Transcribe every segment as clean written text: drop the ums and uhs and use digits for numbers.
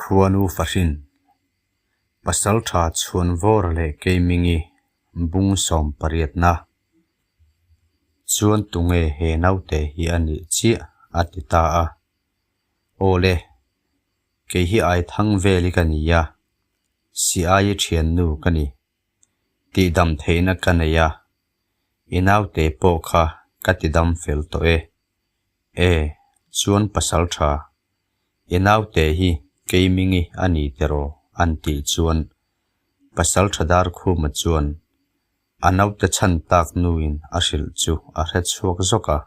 Khuanu fahrin, Pasaltha Chhuanvawra leh Keimingi bung sawm pariatna chuan tunge he naute hi a nih chiah a ti ta a. Aw le, kei hi Aithang veli ka ni a, Siaii thiannu ka ni. Tihdam theihna ka nei a, i naute pawh kha ka tidam fel tawh e. E, chuan pasal tha, i naute hi Keimingi a ni tiraw an tih chuan pasal tha Darkhuma chuan a naute chhan tak nuin a hrilh chu a hre chhuak zawk a.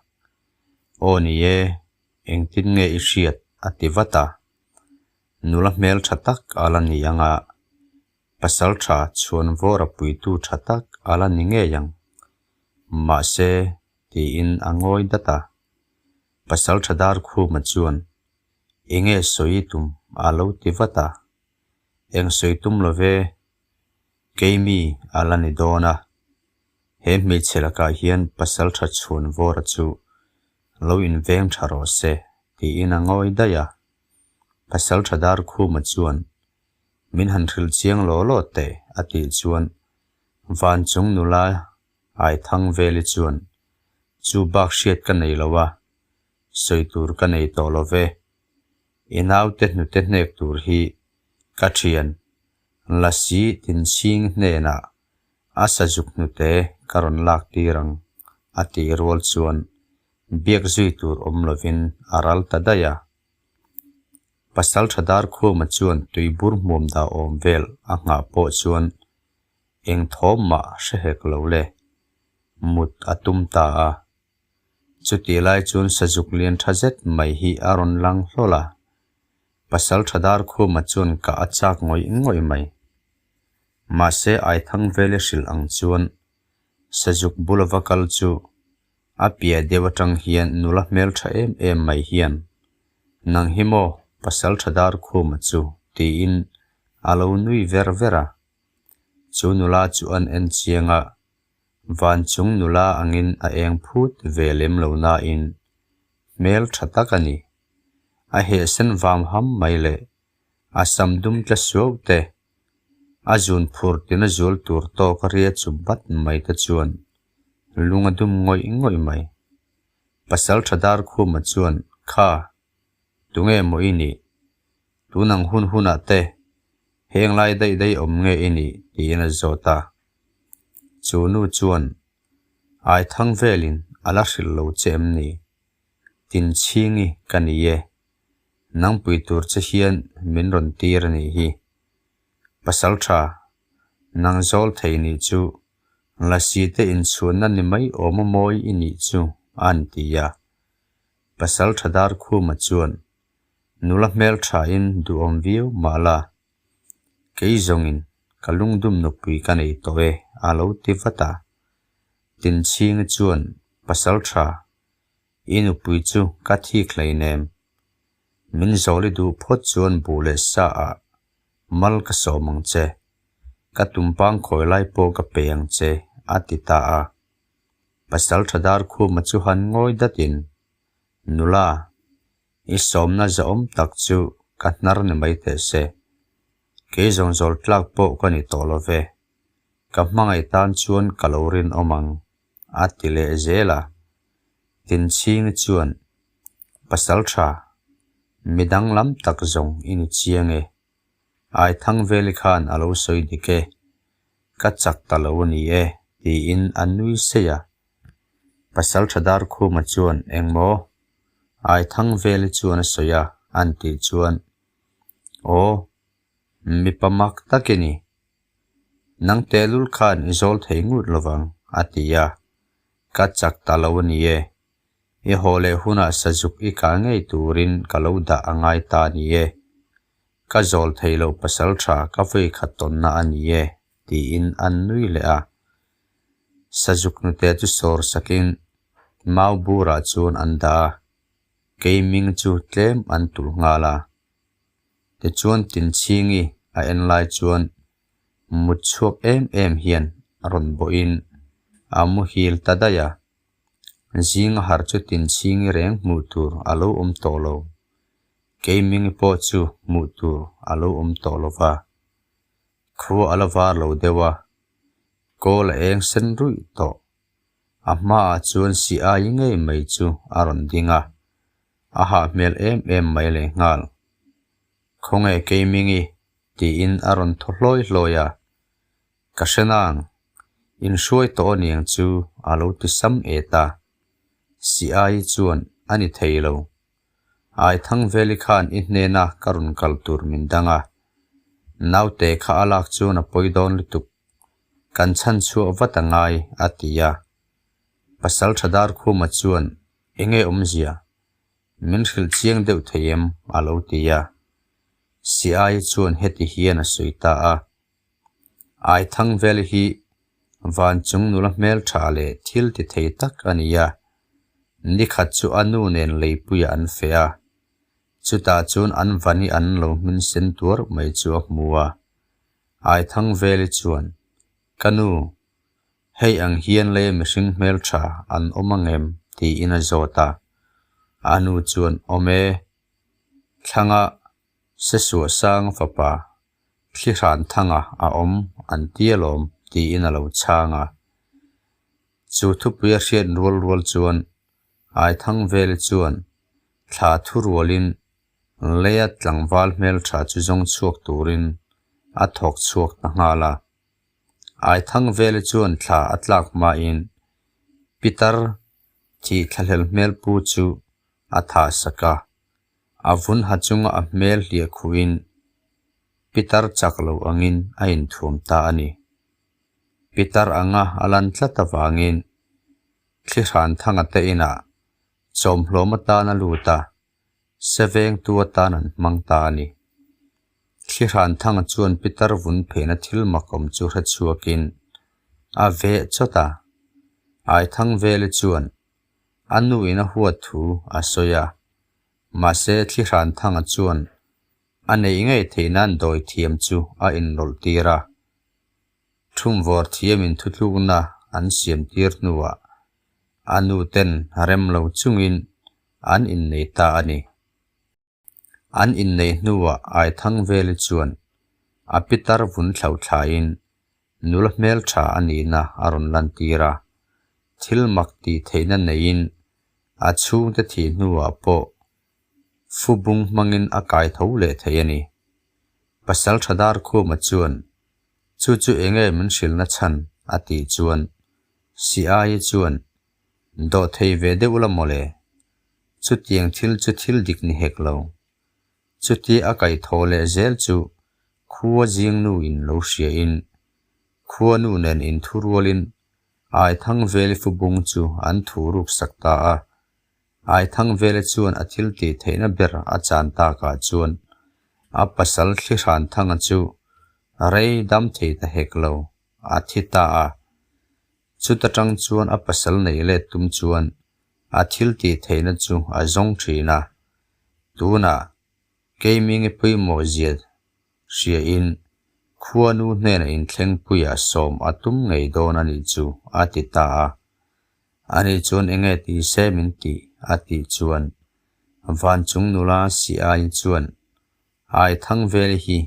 Aw ni e, engtin nge i hriat a ti vat a. Nula hmel tha tak a la ni ang a, Pasal tha chhuan vawra puitu tha tak a la ni ngei ang. Mahse, tiin a ngawi dat a. Pasal tha dar khuma chuan, Enge sawi tum a lo ti vat a. Eng sawi tum lo ve, keimi a la ni dawn a. He hmeichhe lakah hian pasal tha chhuan vawra chu lo inveng tha rawh se, tiin a ngawi daih a. Pasal tha dar khuma chuan, Min han hrilh chiang law law teh a tih chuan van chung nula Aithang veli chuan chu bak hriat ka nei lo a, sawi tur ka nei tawh lo ve. I naute hnute hnek tur hi ka thian Lasi Tinchhing hnenah a sazuk hnute ka rawn lak tir ang a tih rual chuan biak zui tur awm lovin a ral ta daih a. Pasal tha dar khuama chuan tuibur hmuam dah awm vel a nghah pawh chuan eng thawm mah hre hek lo le. Mut a tum ta a. Chutih lai chuan sazuk lian tha zet mai hi a rawn lang hlawl a. Pasal tha dar khuama chuan kah a chak ngawih ngawih mai. Mahse Aithang vele hrilh ang chuan sazuk bula va kal chu A piah deuh atang hian nula hmeltha em em mai hian, Nang hi maw pasal tha dar khuma chu? tiin a lo nui ver ver a. Chu nula chu an en chiang a, van chung nula angin a eng phut ve lem lo nain hmeltha tak a ni. A hehsen vam ham mai leh a sam dum tla suau te, a zun phur tina zual tur tawk a ria chu bat mai te chuan lung a dum ngawih ngawih mai. Pasal tha dar khuma chuan, Kha, tunge maw i nih? Tunang hun hunah te heng lai daih daih awm nge i nih? tiin a zawt a. Chu nu chuan, Ai thang velin a la hrilh lo che em ni? Tinchhingi ka ni e. Nangpui tur che hian min rawn tir a nih hi. Pasal tha, nang zawl thei nih chu Lasi te inchhuanna ni mai awm a mawi i nih chu a an ti a. Pasal tha dar khuma chuan, Nula hmel thain duhawm viau mah la, kei zawngin ka lungdum nupui ka nei tawh e a lo ti vat a. Tinchhingi chuan, Pasal tha, i nupui chu ka thik hleinem. Min zawli duh phawt chuan buh leh sa ah mal ka sawm ang che. Ka tumpang khawi lai pawh ka pe ang che, a ti ta a. Pasal tha dar khuma chu han ngawi datin, Nula, i sawmna zahawm tak chu ka hnar ni mai teh se. Kei zawng zawl tlak pawh ka ni tawh lo ve. Ka hmangaih tan chuan ka lo rinawm ang, a ti leh zel a. Tinchhingi chuan, Pasal tha, midang lam tak zawng i ni chiang e. Aithangveli khan a lo sawi dik e, ka chak ta lo a ni e, tiin a nui seih a. Pasal tha dar khuma chuan, Engmaw? Aithangveli chuan a sawi a, an tih chuan, Aw, mipa mak tak i ni. Nang tehlul khan i zawl thei ngut lovang, a ti a. Ka chak ta lo a ni e. I haw leh hunah sazuk i kah ngei turin ka lo dah a ngai ta a ni e. Ka zawl thei loh pasal tha ka vawi khat tawnna a ni e, tiin an nui leh a. Sazuk nute chu sawr sakin mau burah chuan an dah a, keiming chu tlem an tulh nghal a. Tichuan Tinchhingi a en lai chuan mut chhuak em em hian rawn bawhin a muhil ta daih a. Zinga harh chu Tinchhingi reng hmuh tur a lo awm tawh lo. Keimingi pawh chu hmuh tur a lo awm tawh lo va. Khua a la var lo deuh a, kawl a eng sen ruih tawh. A hmaah chuan si-ai ngei mai chu a rawn ding a, a hah hmel em em mai lehnghal. Khawnge Keimingi? tiin a rawn thaw hlawi hlawi a. Ka hre nang, inhruai tawh aniang chu a lo ti sam et a. Si-ai chuan a ni thei lo. Aithangveli khan i hnena ka rawn kal tur min dang a. Naute kha a lak chuan a pawi dawn lutuk. Kan chhan chhuah vat a ngai, a ti a. Pasal tha Darkhuma chuan, Enge awmzia? Min hrilh chiang deuh thei em? a lo ti a. Si-ai chuan heti hian a sawi ta a. Aithangveli hi Vanchung nula hmeltha leh thil ti thei tak a ni a. Nikhat chu a nu nen leipuiah an feh a. Chutah chuan an vani an lo hmin sen tuar mai chu a hmu a. Aithangveli chuan, Ka nu, hei ang hian lei mihring hmeltha an awm angem? tiin a zawt a. A nu chuan, Awm e, thlangah Sesuahsanga fapa thli hran thanga a awm an ti alawm tiin a lo chhang a. Chu thupui a hriat rual rual chuan Aithangveli chuan thla thu rualin leia tlangval hmeltha chu zawng chhuak turin a thawk chhuak ta nghal a. Aithangveli chuan thla a tlak hmain Pitar thih thlahlel hmelpu chu a thah sak a. A vun ha chunga a hmel hliah khuhin pitar chak lo angin a inthuam ta a ni. Pitar anga a lan tlat avangin thli hran thanga te inah chawmhlawm atan a lut a, se vengtu atan an hmang ta a ni. Thli hran thanga chuan pitar vun phehna thil mak awm chu hre chhuakin a veh chawt a, Aithangveli chuan A nuin a huat thu a sawi a, mahse Thlihranthanga chuan a neih ngei theih nan dawi thiam chu a inrawlh tir a. Thumvawr thiamin thutlukna an siam tir hnuah a nu ten rem lo chungin an innei ta a ni. An inneih hnuah Aithangveli chuan a pitar vun thlo thlaiin nula hmeltha a nihna a rawn lantir a, thil mak tih theihna neiin a chhungte thih hnuah pawh fubung hmangin a kai tho leh thei a ni. Pasal tha Darkhuma chuan, Chu chu enge min hrilhna chhan? a tih chuan Si-ai chuan, Dawh thei ve deuh la mawle. Chutiang thil chu thil dik ni hek lo. Chuti a kaihthawh leh zel chu khua zingnu in lo hria in, khua nu nen inthu rualin Aithangveli fubung chu an thu ruk sak ta a. Aithangveli chuan a thil tih theihna ber a chan takah chuan a pasal Thlihranthanga chu rei dam thei ta hek lo, a thi ta a. Chuta tang chuan a pasal neih let tum chuan a thil tih theihna chu a zawng thin a. Tunah Keimingi pawimawh zia hriain khuanu hnena inthlengpuia sawm a tum ngei dawn a nih chu a ti ta a. Ani chuan enge ti se min tih a tih chuan Vanchung nula si aiin chuan Aithangveli hi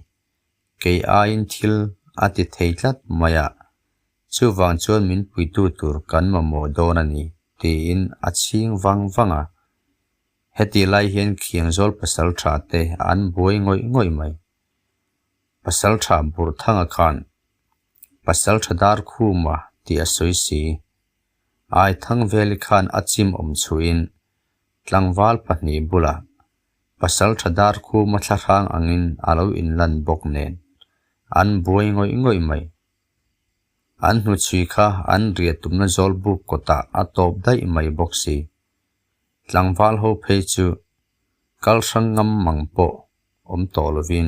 kei aiin thil a ti thei tlat mai a, chuvang chuan min puitu tur kan mamawh dawn a ni, tiin a chhing vang vang a. Hetih lai hian Khiangzawl pasal tha te an buai ngawih ngawih mai. Pasal tha Burthanga khan Pasal tha Darkhuma tih a sawi si. Aithangveli khan a chim awm chhuihin tlangval pahnih bulah Pasalṭha Darkhuma thlahrang angin a lo inlan bawk nen, an buai ngawih ngawih mai. An hnuchhui kha an riah tumna zawl buk kawtah a tawp daih mai bawk si. Tlangval ho phei chu kal hrang ngam mang pawh awm tawh lovin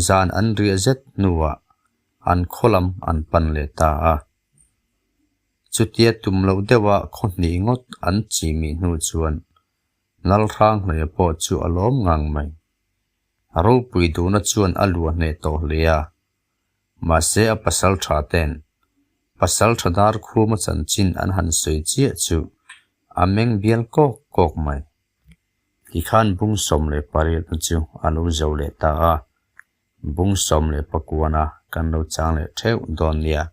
zan an riah zet hnuah an khaw lam an pan leh ta a. Chutia tum loh deuha khaw hnih ngawt an chimih hnu chuan Lalhranghleia pawh chu a lawm ngang mai. A ropui duhna chuan a luah hneh tawh hle a. Mahse a pasal tha ten pasal tha dar khuma chanchin an han sawi chiah chu a meng bial kawk kawk mai. Tikhan bung 18 na chu a lo zo leh ta a, bung 19 kan lo chang leh theuh dawn nia.